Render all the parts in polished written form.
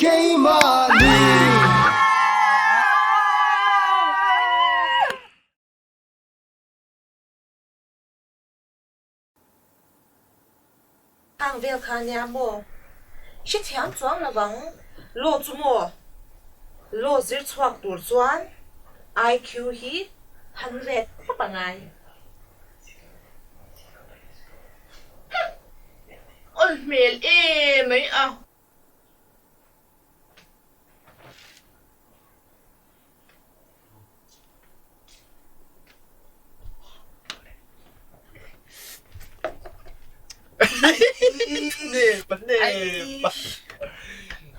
Keimahni. Khang vel kha nia maw? Hrethiam chuang lovang law chu maw? Law zir chhuak tur chuan IQ hi 100 thlap a ngai. Awl hmel e mai a.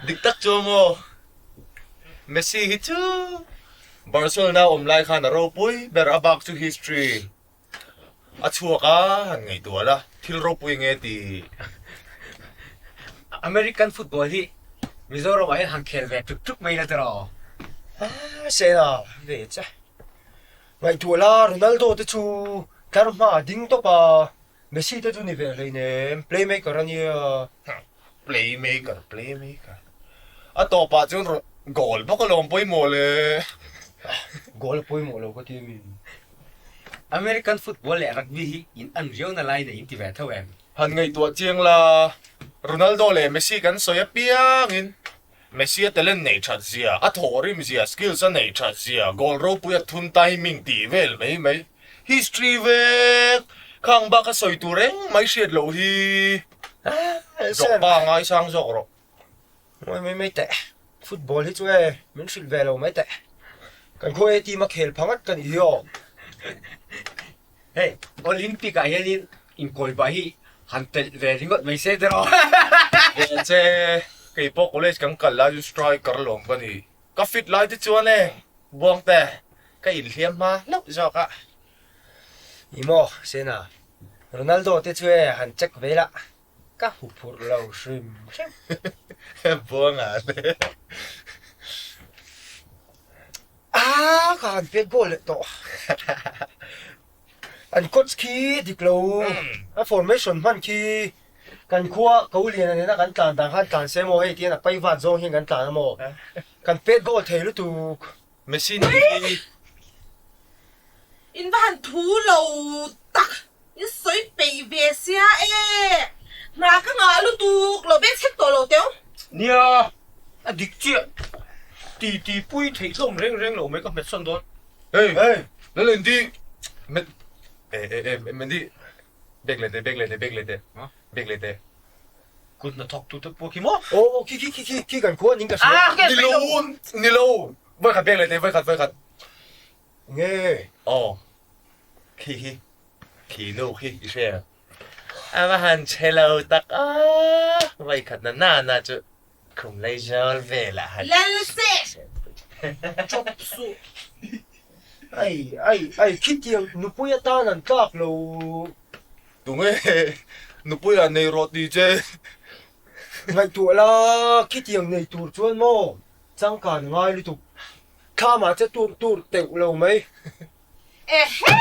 Dik tak chu maw Messi hi chu Barcelona awm lai khan a ropui ber a bak chu history. A chhuak a, han ngaihtuah la, thil ropui nge ti. American football hi Mizoram ah hian han khel ve tuk tuk mai la tiraw? Ah, Sena ve che. Ngaihtuah la, Ronaldo te chu tlar hma a ding tawp a, Messi te chu ni ve hleinem, playmaker a nia. Playmaker, playmaker. A tawpah chuan goal bawk alawm pawimawh le. Goal a pawimawh lo ka ti ami. American football leh rugby hi in an riau na lai nei in ti ve tho em? Han ngaihtuah chiang la, Ronaldo leh Messi kan sawi apiangin Messi a talent neih that zia, a thawhrim zia, skills a neih that zia, goal ropui a thun timing tih vel mai mai. History vek! Khang bak a sawi tur engmah i hriat loh hi. Drogba ngaisang zawk rawh. Ngawi mai mai teh. Football hi chu e, min hrilh ve lo mai teh. Kan khaw A team a khel pha ngat ka nih hi aw. Hei, Olympic ah hianin inkawlbah hi han telh ve ringawt mai se tiraw. Ve che, kei pawh college kan kal lai chu striker lawm ka ni. Ka fit lai te chuan e, Buangte, ka inhliam hma hlauh zawk a. Ni maw, Sena, Ronaldo te chu e han check ve la. Ka hmu phurh lo hrim hrim. Buanga le. Ah ka han pek goal leh tawh. An coach khi dik lo. A formation hman khi kan khua ko lian nena kan tlan dan khan tlan se maw hei tihian a pai vat zawng hian kan tlan a maw. Kan pet goal thei lutuk. Messi nih hi. In va han thu lo tak. In sawi peih ve sia e. Hna ka ngah lutuk lo beng chhek tawh lo teu. Nia, a dik chiah. Ti ti pui theih hlawm reng reng lo mai ka hmet sawn dawn. Hey, hey, Lalendi, met, e e e, Mendy, bek leh teh, bek leh teh, bek leh teh, bek leh teh. Kut hnathawk tu te pawh khi maw? Aw, aw, khi khi khi khi khi kan khua ning ka hria. Ni lo, ni lo, vawikhat bek leh teh, vawikhat, vawikhat. Nge? Aw, khi hi, khi nu khi i hria em? A va han che lo tak a, vawikhat na na na chu khum lei zawl velah han Lalse! Chawp suh! Ai, ai, ai, khitiang nupui atan an tlak lo. Tunge nupui ah nei rawh ti che? Ngaihtuah la, khitiang nei tur chuan maw changkan ngai lutuk. Thlamah che tur tur teuh lo mai. Ehe!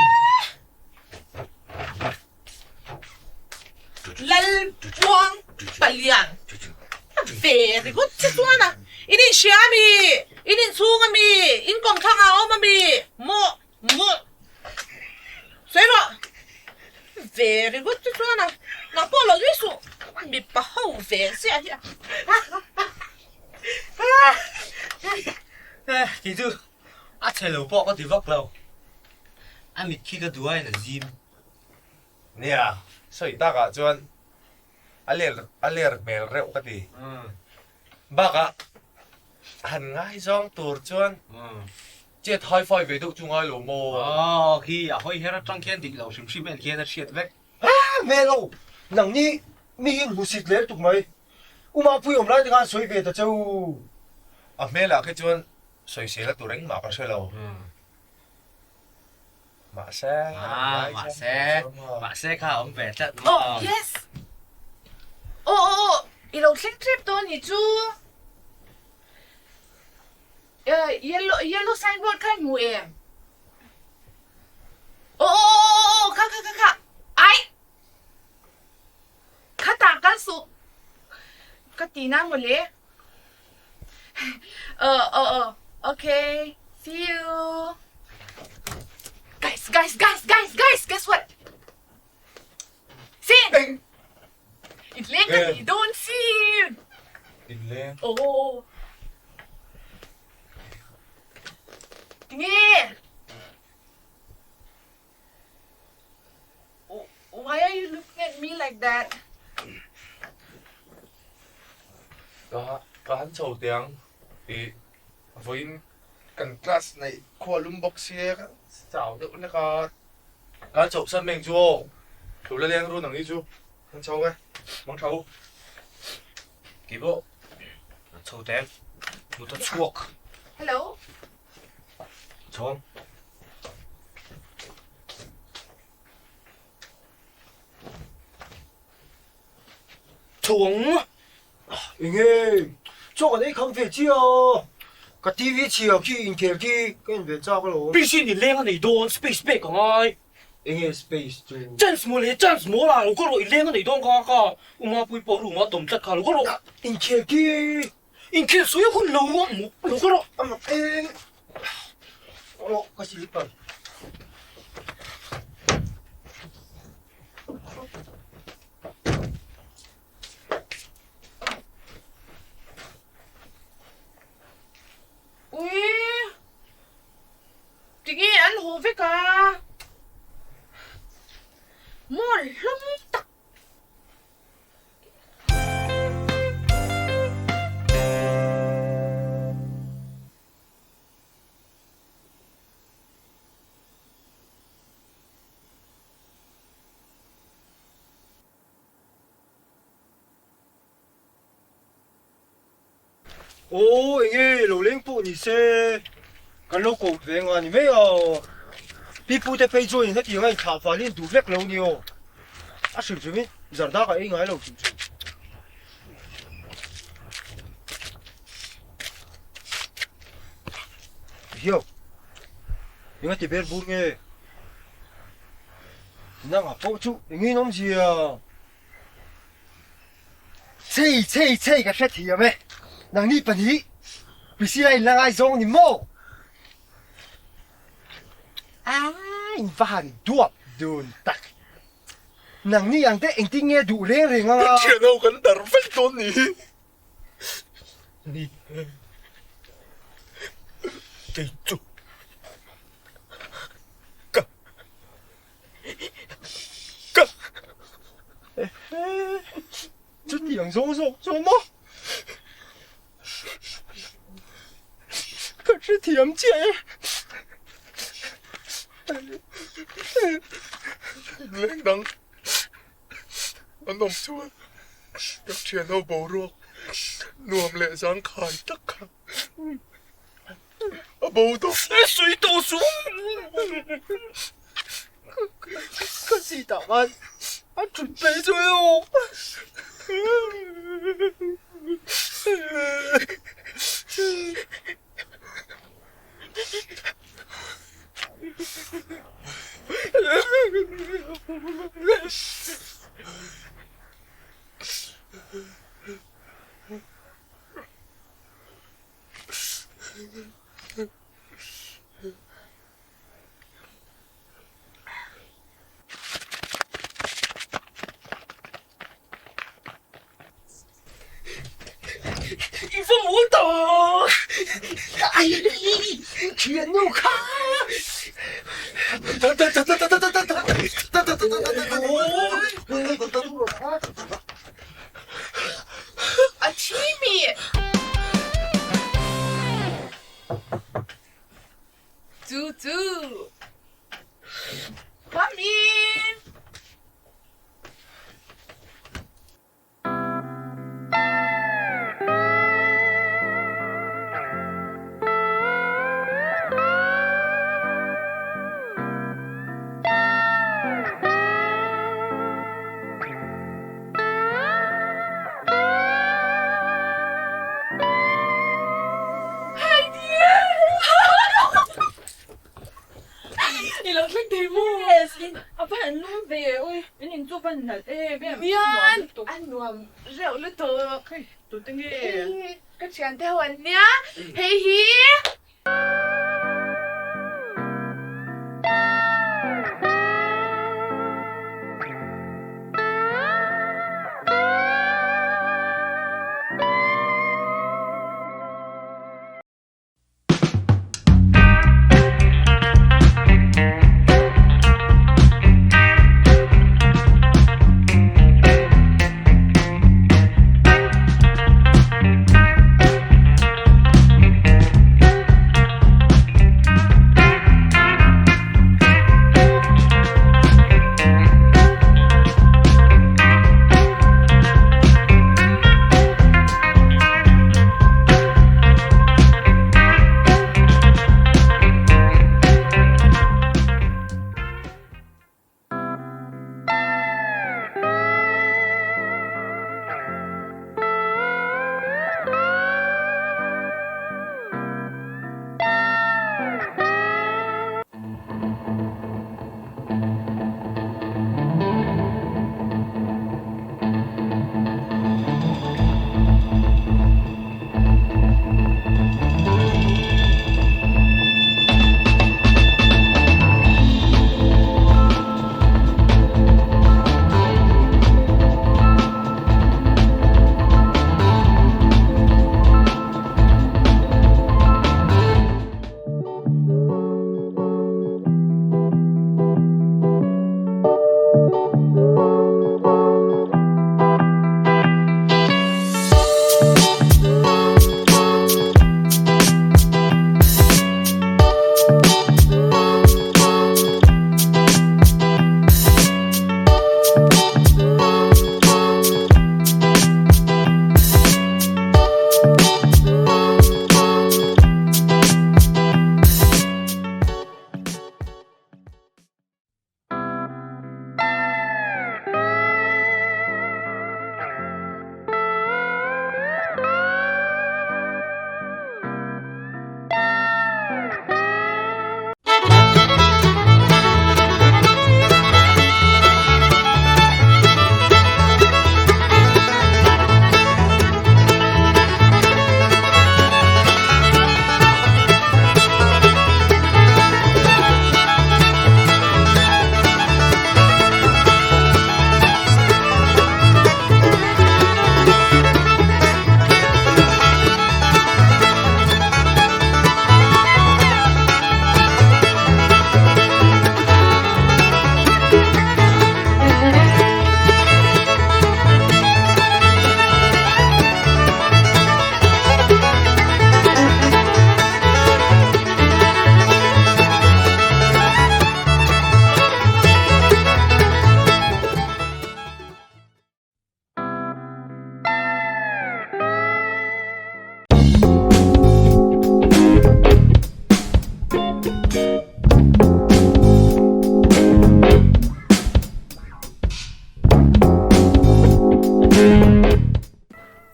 Lalpuang Palian ve ringawt che chuan a, in inhria a mi? In inchhung a mi? In kawmthlang ah a awm a mi? Maw? Maw? Sawi rawh! Ve ringawt che chuan a, nang pawh lo nui suh, mipa ho ve ziah hi a. Kei chu a chhe lo pawh ka ti vak lo, a mit khi ka duh aiin a zim. Nia, sawi takah chuan a ler a ler hmel reuh ka ti. Bakah han ngaizawng tur chuan chet high five ve deuh chu ngai lo maw? Aw khi a hawi her atang khian dik lo hrim hrim en khian a hriat vek. Hmel ho, nangni mi hi hmusit leh lutuk mai. U Mapui awm lai te khan sawi ve ta che u. A hmelah khi chuan sawisel a tur engmah ka hre lo. Mahse, Mahse, mahse kha a awm ve tlat maw? Oh, yes! Aw, aw, aw, i lo thleng tep tawh a nih chu. Yellow, yellow signboard kha i hmu em? Aw, aw, aw, aw, kha, kha, kha, kha, ai! Khatah kal suh ka ti na mawle. Aw aw aw okay see you. Guys guys guys guys guys guess what? Sin! Inleng ka ni dawn sin! Inleng? Aw. Tinge? Why are you looking at me like that? Ka ka han chho teh ang i vawiin kan class neih khua lum bawk sia ka chau deuh hlek a. Ka chhoh san meng chu aw, thu la leng run ang hi chu kan chho e, mang tha u. Kei pawh kan chho teh ang, mut a chhuak. Hello. Chhawng. Chhawng. Enge chaw kan ei kham ve chiah a, ka TV chhia khi inkhel khi ka en ve chak alawm. PC ni leng a nei dawn, space pek a ngai. Enge space chu? Chance maw le, chance maw la, lo ka rawh i leng a nei dawn kha ka Umapui pawh room ah tawm tlat kha, lo ka rawh. Inkhel khi. Inkhel sawi a hun lo a, lo ka rawh. A mak e. Aw ka slipper. Ui! Tinge an haw vek a? Mawl hlawm tak! Aw enge lo leng pawh ni se kan lo koh ve nga ni mai a, pi pu te phei chuan hetiang a inthlah fal hi an duh vek lo ni aw, a hrim hrim in zarda ka ei ngai lo hrim hrim. Hiau enga ti ber bur nge? Nangah pawh chu engin awmzia? Chei chei chei ka hre thiam e, nangni pahnih Priscilla in la ngaizawng ni maw? Aaa in va han duap dun tak, nangni ang te engtin nge duh reng reng anga? Ka thian ho kan dar vek dawn ni hi. Ni kei chu ka ka Chutiang zawng zawk chu maw? Ka hrethiam chiah e. Leng dang An awm chuan ka thian ho boruak nuam leh zangkhai tak kha a bo tawh. Sawi tawh suh! Ka seat ah khan a thut phei chu e aw. I va mawl tak! Ai! Thiannu kha! A thi mi! Chu chu! Come in! Hi dear! I lo thleng thei maw? Yes. A va han lum ve ui, in in chu va nalh em em. Nian, a nuam reuh lutuk. Hei, tute nge? Hei, ka thiante ho an nia, hei hi.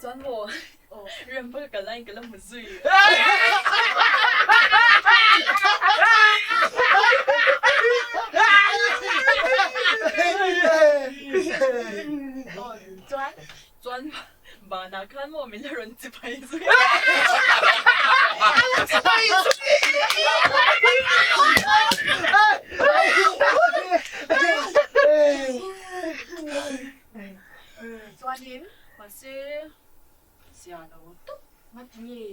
Chuan maw Rempa ka kal laiin ka la hmu zui. Chuan chuan banah khan maw min la rawn chi phei zui. Chuanin mahse zia lo tawp ngati nge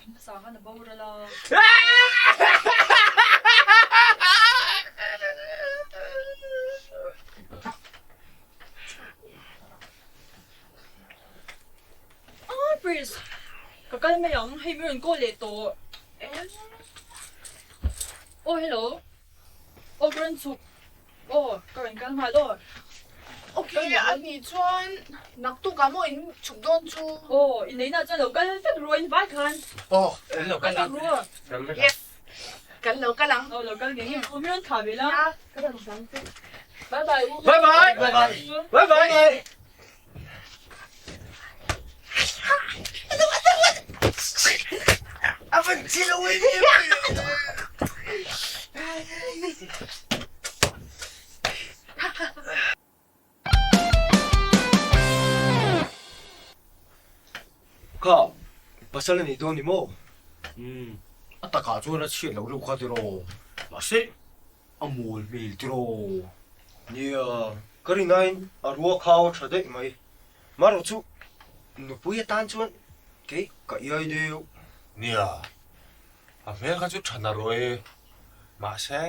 hmasa khan a boral a. Ah Pris ka kal mai ang hei min rawn call leh tawh. Aw hello aw ka rawn chhuk. Aw, ka rawn kal nghal aw. Ok, a nih chuan naktuk ah maw in chhuk dawn chu? Aw, in neihna chuan lo kal vek ru a in vai khan. Aw, kan lo kal ang. Yes, kan lo kal ang. Aw, lo kal ngei ngei. Aw, mi rawn thlah ve la. Nia, ka rawn thlah ang che. Bye bye u. Bye bye. Bye bye. Bye bye. A van chi lo em em. Pasal a nih dawn ni maw? Umm, a takah chuan a chhiat loh luh kha tiraw? Mahse, a mawl hmel tiraw? Nia, ka rinain a rua khau a tha daih mai. Marawh chu nupui atan chuan kei ka iai deuh. Nia, a hmel kha chu tha na rawh e. Mahse,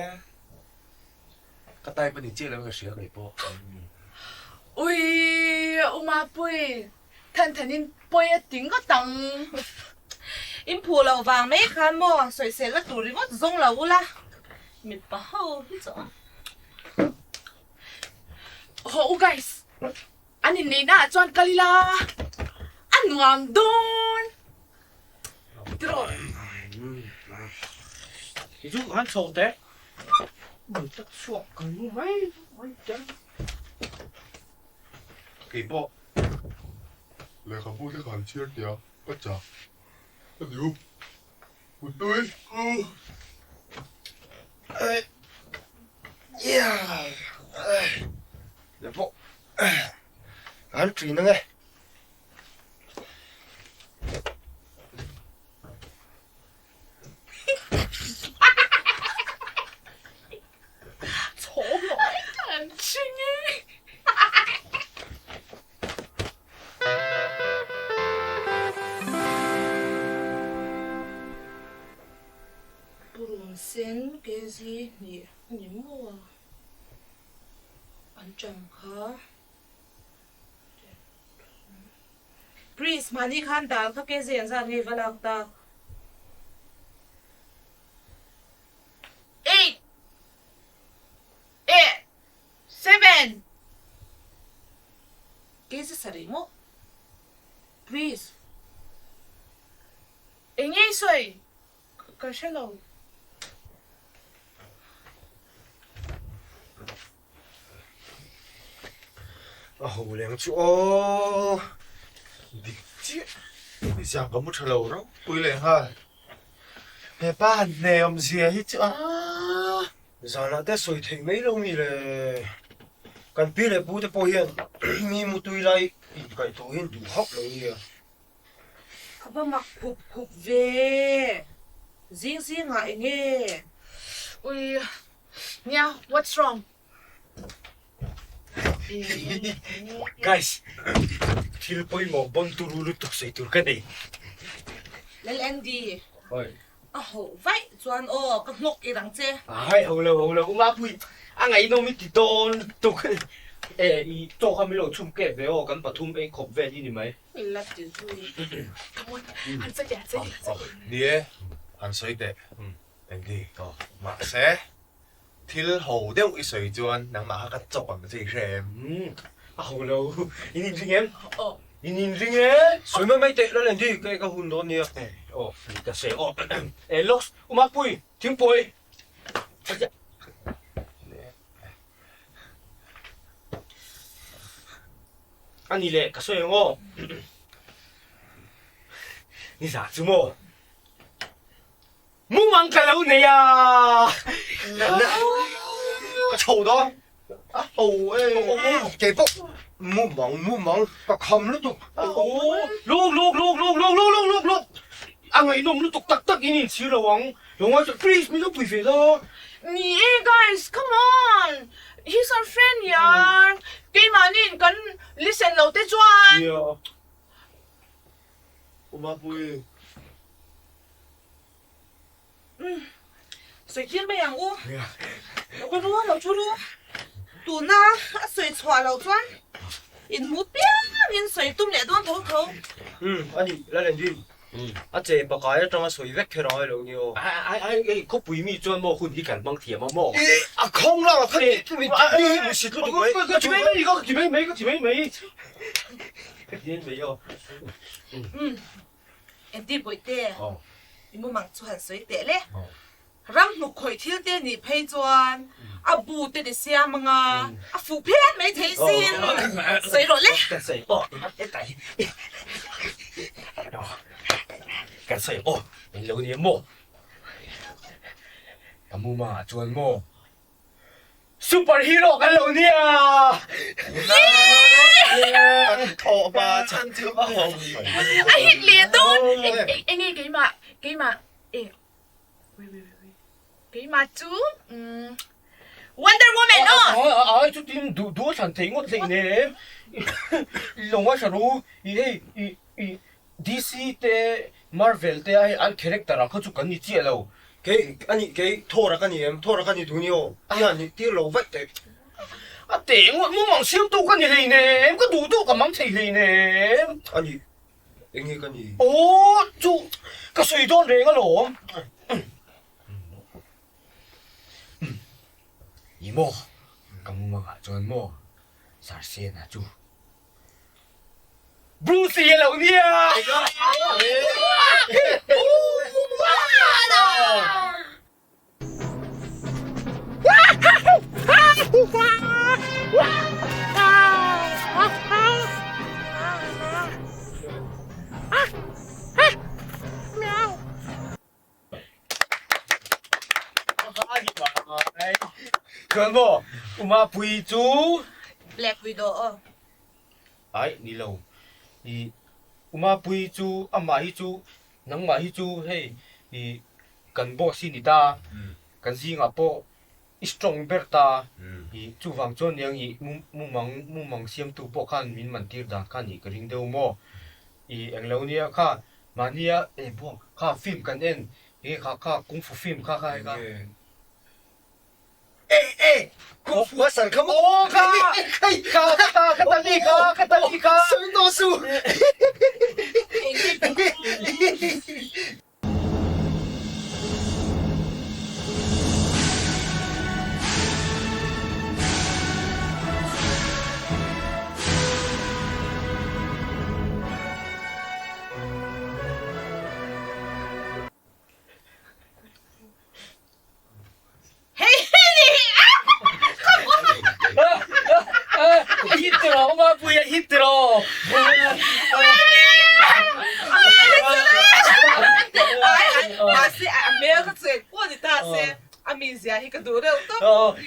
ka type a ni chiah lo ka hria kei pawh. Ui, U Mapui, Thanthanin pawi a ti ngawt ang. In phu loh vang mai khan maw sawisel la tur ringawt zawng lo ula, mipa ho hi chu. Haw u guys, an inneihna ah chuan kal ila a nuam dawn tiraw. Kei chu han chho teh, man tak chhuak kan mu mai mai teh. Kei pawh lehkhabu te khan chhiar tia ka chak a ni u Mutui u. Leh pawh an ṭin ange. Purun sen kg hnih a ni maw a, an chang kha. Prince mahni khan dal kha kg an zat ngei va lak tak. Eight, eh, seven. Kg sarih maw? Prince. Eng nge i sawi? Ka hre lo. A ho leng chu aw. Dik chiah. I zang ka mu tha lo ropui leh nghal. He pa han hne awm zia hi chu a. Zanah te sawi theih mai lo mi le. Kan pi leh pu te pawh hian mi mutui lai inkaih tawh hi an duh hauh lo nia. A va mak khup khup ve. Zing zingah eng nge? Ui, nia, what's wrong? Guys, thil pawimawh bon turu lutuk sawi tur ka nei. Lal Andy, a hoh vaih chuan aw, ka hnawk i rang che. Ai, ho lo, ho lo, u Mapui, a ngaihnawm i ti dawn lutuk. E, i tawk a min lo chhum kep ve aw, kan pathum ei khawp vel hi ni mai. La ti zui. Come on, han sawi teh, han sawi teh, han sawi teh. Ni e, han sawi teh. Andy, mahse, thil ho deuh i sawi chuan nangmah kha ka chawp ang che i hre em? A ho lo, in inring em? Aw. In inring em? Sawi mai mai teh, Lal Andy, ka ka hun dawn nia. Aw, ka sawi aw. E, Lox, U Mapui, thingpui. A ni leh ka sawi ang aw. Ni zah chu maw? Mumang ka lo nei a! Ka chho dawn. A ho e. Kei pawh mumang mumang ka kham lutuk. Luk luk luk luk luk luk luk luk luk. A ngaihnawm lutuk tak tak in inchhir lo ang. Lo ngai chuan please min lo pui ve la. Ni e guys, come on! He's our friend yaar. Keimahniin kan listen lo te chuan. Nia. U Mapui. Umm. Sawi tir mai ang u. Lo ka ru lo thu ru. Tuna a sawi chhuah loh chuan inhmu piangin sawi tum leh dawn tho tho. Umm a ni Lalendin. A che pakai atanga sawi vek kher angai lo ni aw. Ai ai ai khawpui mi chuan maw hun hi kan hmang thiam a maw? Ih a khawng lang a kha ti mi ti mi sit lutuk mai. Ka ti mai mai ka ti mai mai ka ti mai mai ka ti mai mai aw. Umm Engti Bawihte i mumang chu han sawi teh le. Ram hnuk khawih thil te nih phei chuan a bu te ni siam anga a fuh phian mai thei sin. Sawi rawh le. Kan sawi aw hetlai hi kan sawi aw eng lo nia maw ka mumangah chuan maw. Super hero kan lo nia! Kan thawh hma chhan chu a awm. A hit leh dawn! Eng nge keimah, keimah, eng, wait wait wait wait, keimah chu umm Wonder Woman aw! Ai chutin duh duh a thlan thei ngawt hleih nem. I lo ngaithla rawh u, i hei i i DC te Marvel te a hei an character ang kha chu kan ni chiah lo. Kei a nih kei Thor a ka ni em? Thor a ka ni tu ni aw? I han nih tir lo vaih teh. A teh ngawt mumang siamtu ka ni hleinem, ka duh duh ka mang thei hleinem. A nih eng nge ka ni? Aw chu ka sawi dawn reng alawm. Ni maw ka mumangah chuan maw Sarsena chu Bruce Lee a lo nia! Chuan maw U Mapui chu Black Widow aw. Ai ni lo. I U Mapui chu amah hi chu nangmah hi chu hei i kan boss hi ni ta kan zingah pawh i strong ber ta i chuvang chuan niang i mumang mumang siamtu pawh khan min man tir dan kha nih ka ring deuh maw i englo nia kha Mahnia eh buang kha film kan en enge kha kha kung fu film kha kha kha. Eh eh kung fu a sar kha maw? Aw kha kha kha kha ta mi kha kha ta mi kha. Sawi tawh suh. Hit tiraw Mapui a hit tiraw. Mahse a hmel kha chu engpawh ni ta se a mizia hi ka duh reuh tawp.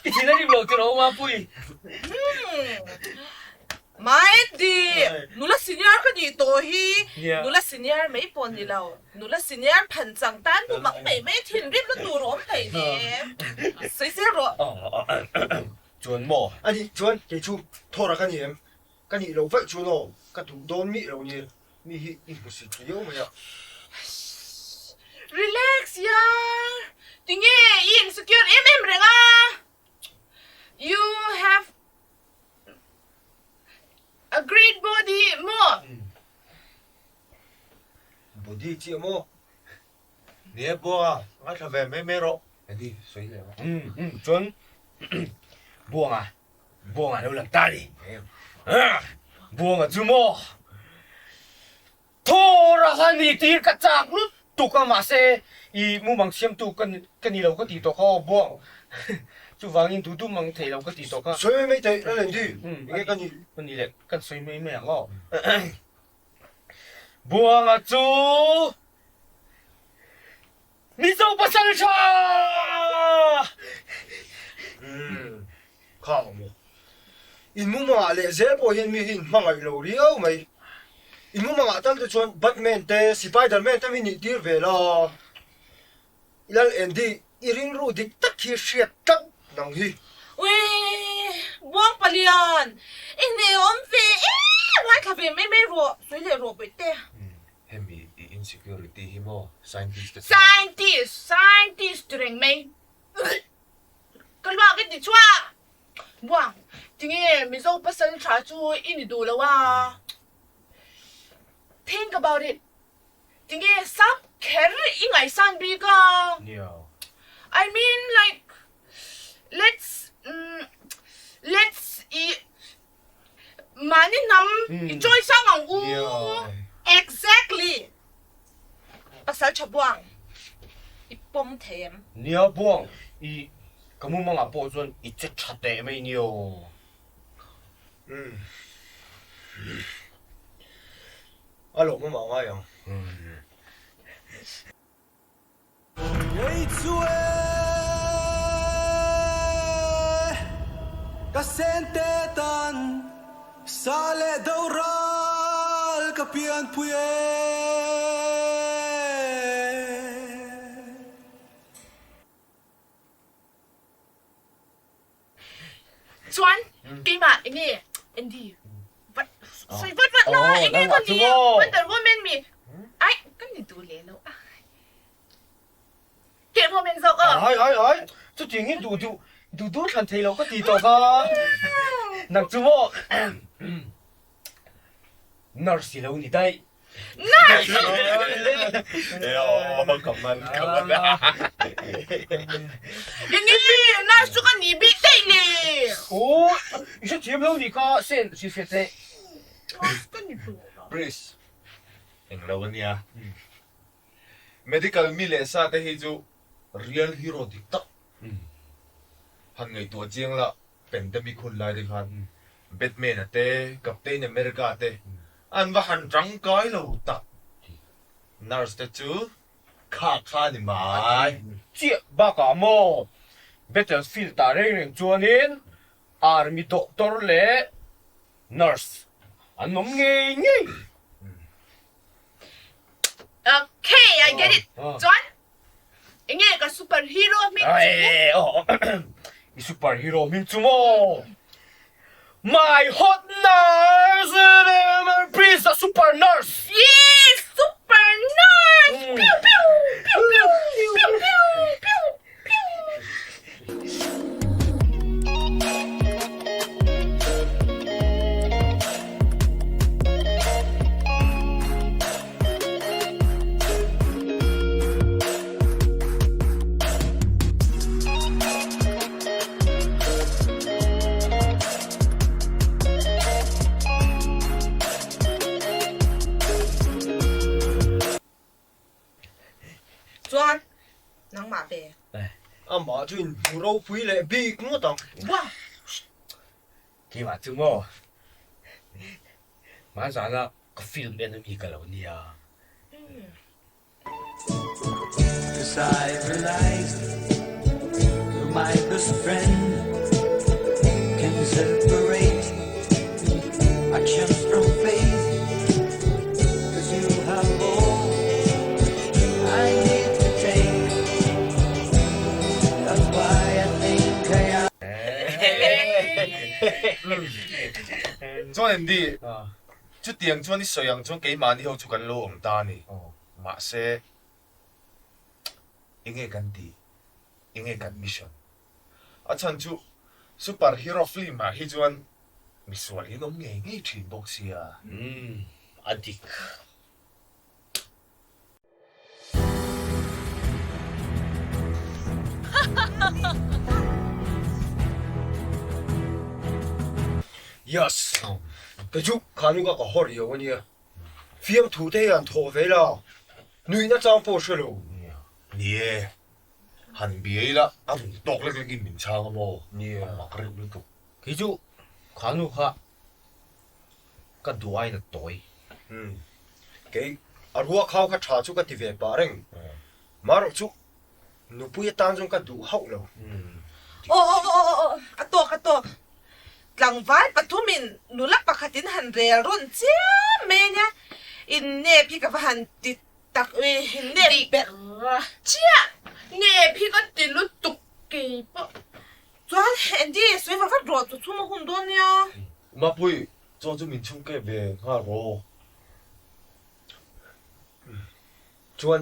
I thin a rim lo tiraw Mapui. Maedi, nula senior ka nih tawh hi, nula senior mai pawh ni lo, nula senior phan chang tan pawh mak mai mai thinrim na tur a awm thei hle. Sawi zel rawh. Chuan maw? A nih chuan kei chu Thawra ka ni em? Ka nih loh vaih chuan aw, ka duh dawn mih lo ni, mi hi i hmusit riau mai a. Relax yaar, tinge i insecure em em reng a? You have A great body maw? Body chiah maw? Ni e Buanga, ngaithla ve mai mai rawh. Eddie sawi leh a. Um um chuan Buanga, Buanga lo lang ta ni. Buanga chu maw? Thawr a han ni tir ka chak lutuk a mahse i mumang siamtu ka ka ni lo ka tih tawh kha aw buang chuvangin duh duh mang thei lo ka tih tawh kha. Sawi mai mai teh Lalendi enge ka nih? Ka nih leh kan sawi mai mai ang aw. Buanga chu Mizo pasal tha! Umm kha ang maw? In mumangah leh zel pawh hian mi hi in hmangaih lo riau mai. In mumangah tal te chuan Batman te, Spiderman te mi nih tir ve la. Lal Andy, i rilru dik tak hi hriat tlat nang hi. Ui, Buang Palian, i hneawm ve em! Ngaithla ve mai mai rawh, sawi leh rawh Bawihte. Hemi i insecurity hi maw scientist te chuan. Scientist, scientist ti reng mai. Ka luak i ti chhuah. Buang, tinge Mizo pasal tha chu i ni duh lo a? Think about it. Tinge sap kher i ngaihsan bik a? Nia. I mean like let's let's i Mahni hnam i chawi sang ang u. Exactly! Pasal tha buang i pawm thei em? Nia buang i ka mumangah pawh chuan i che tha teh mai ni aw. Umm. A lawmawm ah ngai ang. a sen te tan sa leh do ral ka pianpui e. Chuan keimah enge Andy vat sawi vat vat la enge ka ni Wonder Woman mi ai ka ni duh leh lo a Keh Woman zawk aw. Ai ai ai chutiang hi duh duh duh duh thlan thei lo ka ti tawh kha nang chu maw nurse i lo ni daih. Enge nurse chu ka ni bik daih le. Aw i hrethiam lo ni kha sen si hre che. Nurse ka ni tawh lo. Please englo ania medical mi leh sa te hi chu real hero dik tak han ngaihtuah chiang la Pandemic hun lai te khan Batman-a te, Captain America te an va han tangkai lo tak. Nurse te chu kha kha a ni mai. Chiah bakah maw Battlefield ah reng reng chuanin Army doctor leh nurse an awm ngei ngei. Okay, I get it. Chuan Enge ka super hero hming chu? I super hero hming chu maw? My hot nurse please a super nurse. Yes, super nurse. Pew pew pew pew pew pew pew pew. Chuan nangmah ve. Amah chu in hmu ropui leh bik ngawt ang. Wah! Keimah chu maw? Hmanzana Ka film en ami ka lo nia. Cause I realized you're my best friend Can separate actions from faith Cause you have all I need to take That's why I think I am Chuan Andy, Chutiang chuan i sawi ang chuan keimahni ho chu kan lo awm ta a ni. Mahse, enge kan tih? Enge kan mission? A chhan chu super hero film ah hi chuan misual hi an awm ngei ngei thin bawk sia. Umm, a dik. Yes, kei chu khanu ka ka haw riau ania, fiamthu te hian thawh ve la, nuihna chang pawh hre lo. Ni e, han bia ila a rawn tawk lek lekin min chhang a maw? A mak reuh lutuk. Kei chu khanu kha Ka duh aiin a tawi. Umm. Kei a ruak hau kha tha chu ka ti ve pah reng. Marawh chu nupui atan chuan ka duh hauh lo. Aw aw aw aw aw a tawk a tawk. Tlangval pathumin nula pakhatin han rel rawn chiam mai a nia. Innep hi ka va han ti tak e, innep ber chiah. Nep hi ka ti lutuk kei pawh. Chuan Andy sawi va vat rawh chu chhum a hun dawn nia. Mapui, chaw chu min chhung kep ve nghal rawh. Chuan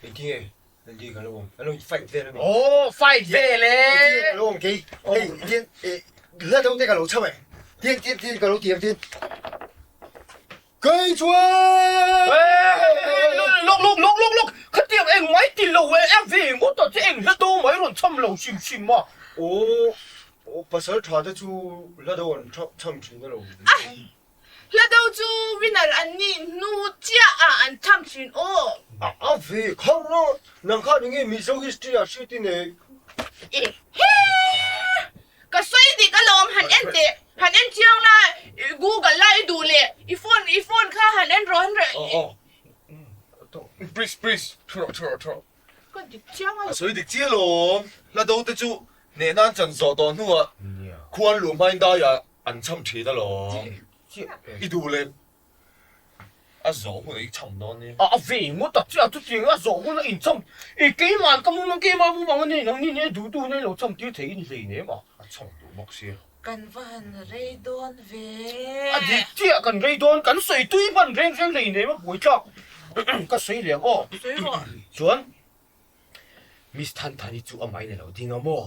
engtinge Andy ka lo awm? An lo in fight vel ami? Aw fight vel e! Engtinge ka lo awm kei? Hei tian hla deuh te ka lo chho e. Tian tian tian ka lo ti ang tian. Kei chuan! Lawk lawk lawk lawk lawk! Khatiang eng mai ti lo e, a ve ngawt a che eng hla do mai rawn cham lo hrim hrim a. Aw, aw pasal tha te chu hla do an cham thin a lo. A, hla do chu winner an ni hnu chiah ah an cham thin aw. A ve kho lo, nang khan enge Mizo history ah hriat i nei? Ehe! Ka sawi dik alawm, han en teh, han en chiang la, Google la i duh leh i phone i phone kha han en rawh han rawh. Aw aw Please please thu rawh thu rawh thu rawh. Ka dik chiang alawm. A sawi dik chiah alawm, hla do te chu hneh nan chan zawh tawh hnuah Khuan luh hmain daiah an cham thin alawm. I duh leh a zawh hunah i cham dawn nia. A ve ngawt a chiah chutiang a zawh hunah in cham i keimah ka mumang keimah mumang a nei nang ni nia duh duh na i lo cham tir thei in hlei nem a. A cham duh bawk sia. Kan va han rei dawn ve. A dik chiah kan rei dawn kan sawi tui hman reng reng hlei nem a buaithlak ka sawi leh ang aw. Sawi rawh. Chuan Miss Thanthani chu amahin a lo ding a maw?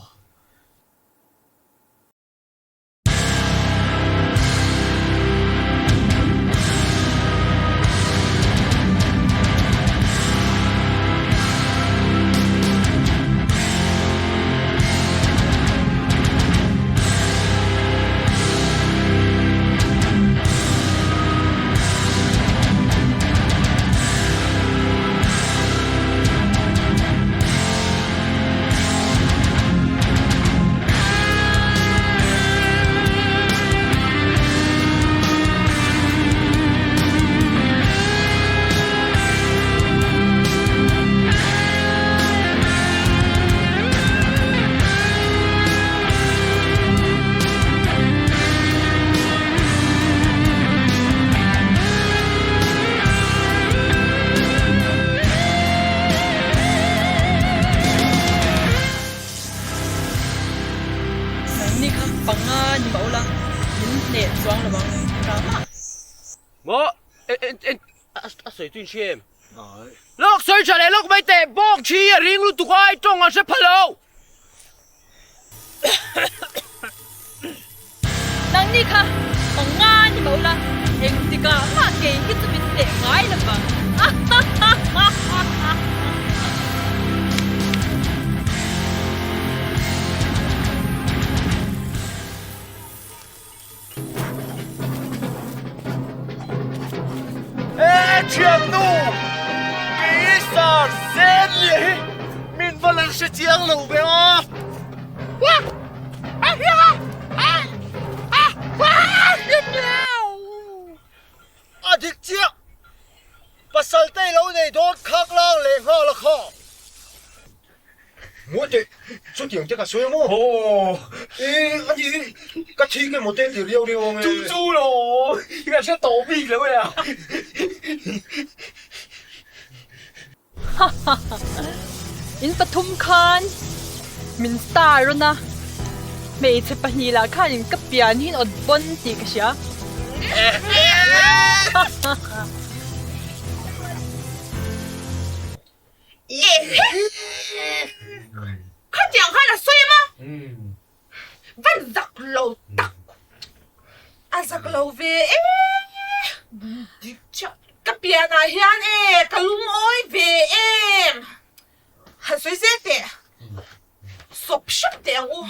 Nangni kha panga ni mah ula, min hneh chuang lo ang ram a. Maw? En en a sawi chu in hria em? Lawk sawi tha leh lawk mai teh, bawk thi a ring lutuk a, i tawng an hre pha lo. Nangni kha panga ni mah ula, engtikah mah kei hi chu min hneh ngai lo vang. E thiannu, kei sar zen leh hi min va lan hre chiang lo ve a. A dik chiah, pasal te i lo nei dawn khak lang leh nghal a kha. Maw teh, chutiang te ka sawi maw? Aw, e a ni ka thik emaw te ti riau riau ang e. Chu chu lo, ka hre tawh bik lo e a. Ha ha ha, in pathum khan min star rawn a, hmeichhe pahnih lah khan in ka pian hi in awt bawn tih ka hria. Ha ha ha. Khatiang khan a sawi a va zak lo tak a zak lo ve e ka pian ah hian e ka lungawi ve em han sawi zel teh sawp hrep teh ang u.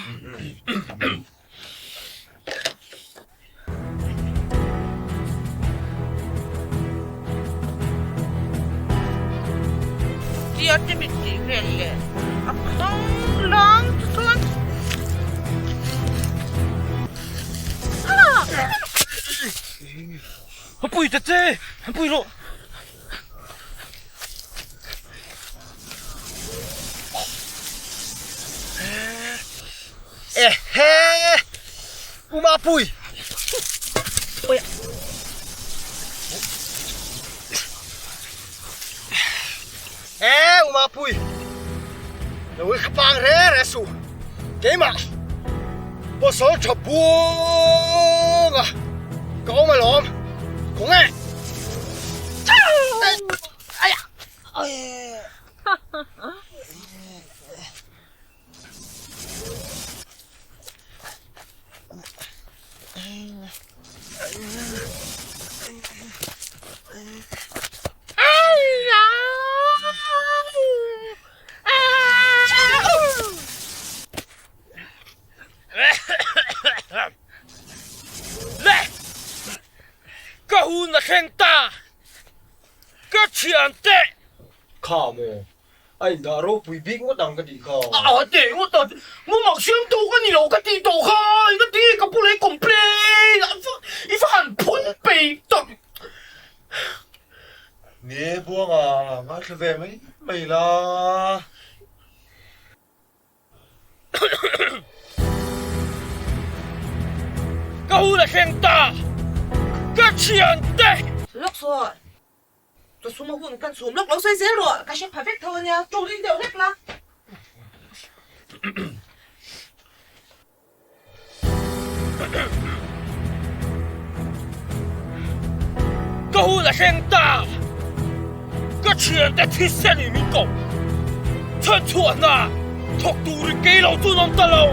Tia te mit tih vel leh a khang lang chu chuan A pui ta che, a pui rawh. Ehe! U Mapui! E U Mapui! Lo i khapang re re su. Keimah pasal tha buanga ka awm alawm. Khawnge? Le! Ka hun a thleng ta! Ka thian teh! Kha maw? A indah ropui bik ngawt ang ka tih kha. A teh ngawt a, mumang siamtu ka ni lo ka tih tawh kha, eng a ti ka pu leh complain i va han phun peih tak. Ni Buanga ngaithla ve mai mai la. Ka hun a thleng ta! Ka thiante! Lawk saw, chaw sum a hun kan chhum lawk lo sawi zel rawh, ka hre pha vek tho ania, tawng ring deuh hlek la. Ka hun a thleng ta! Ka thiante thisen in min ko. Chhan chhuah hna thawk turin kei lo chu an awm ta lo.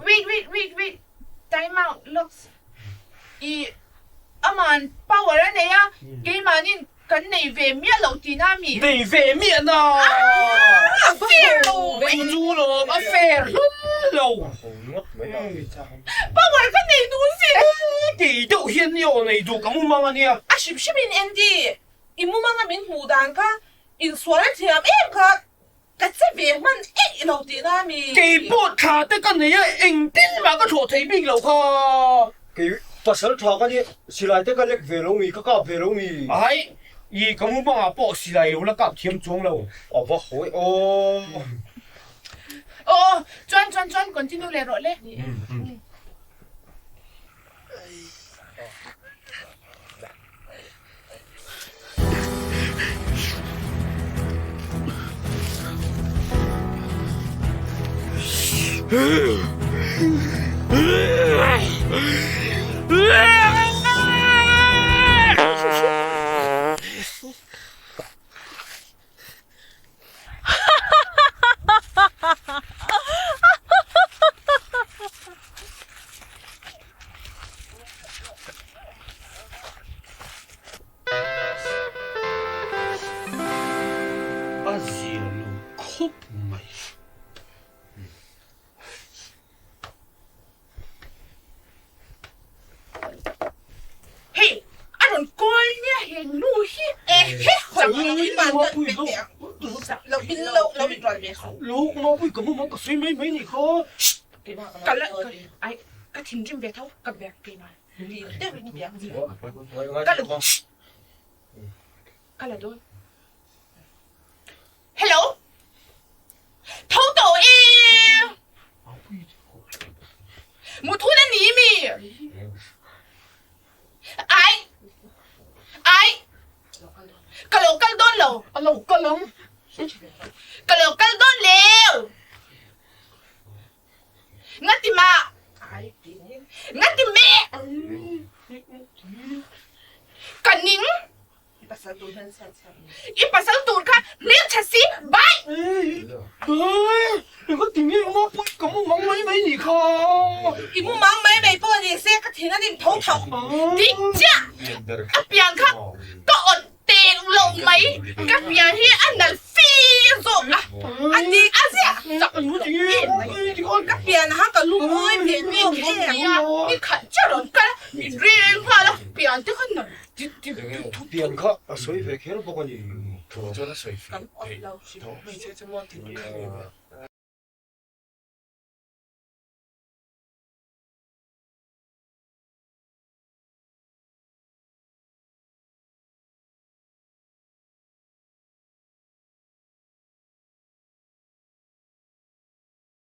Wait wait wait wait time out lawks i aman power a nei a keimahnin Kan nei ve miah loh tihna a mi? Nei ve miah na! A fair lo! Chu chu lawm, a fair hlum lo! Power ka nei duh si! Kei deuh hian i aw nei duh ka mumang a nia. A hrim hrim in Andy, i mumanga min hmuh dan kha insual a thiam em kha ka che ve hman eih lo tihna a mi? Kei pawh thla te ka nei a, engtin mah ka thlawh thei bik lo kha. Kei pasal tha ka nia, silai te ka lek ve lo mi, ka kap ve lo mi. Ai, i ka mumangah pawh silai lo la kap thiam chuang lo. A va hawi aw. Aw, chuan chuan chuan continue leh rawh le. A zia lo khawp mai. Hei a rawn kawl nia he nu hi ehe Ka la ai ka thinrim ve tho ka biak keimah ka la ka la dawn. Hello! Tho tawh e! Muthun a ni mi? Ai! Ai! Ka lo kal dawn lo. A lo kal ang. Ka lo kal dawn leu. Ngati mah! Ngati meh! Ka ning! I pasal tur hian chhiat chhiat ni. I pasal tur kha hmeltha si bai! Eng ka ti nge emaw pawh ka mu mang mai mai nih kha. I mu mang mai mai pawh ni se ka thin a nim tho tho. Dik chiah! A pian kha ka awt teng lo mai. Ka pian hi a nal fir zawk a. A dik a ziah chak lo em mai. Ka pian ah ka lungawi ve tawk em. Ni khat chiah rawn kal a, min reng nghal a, pian te kha nal. Pian kha a sawi ve kher bawk a ni. Chuan a sawi ve theih tho hmeichhia chu maw tih kha.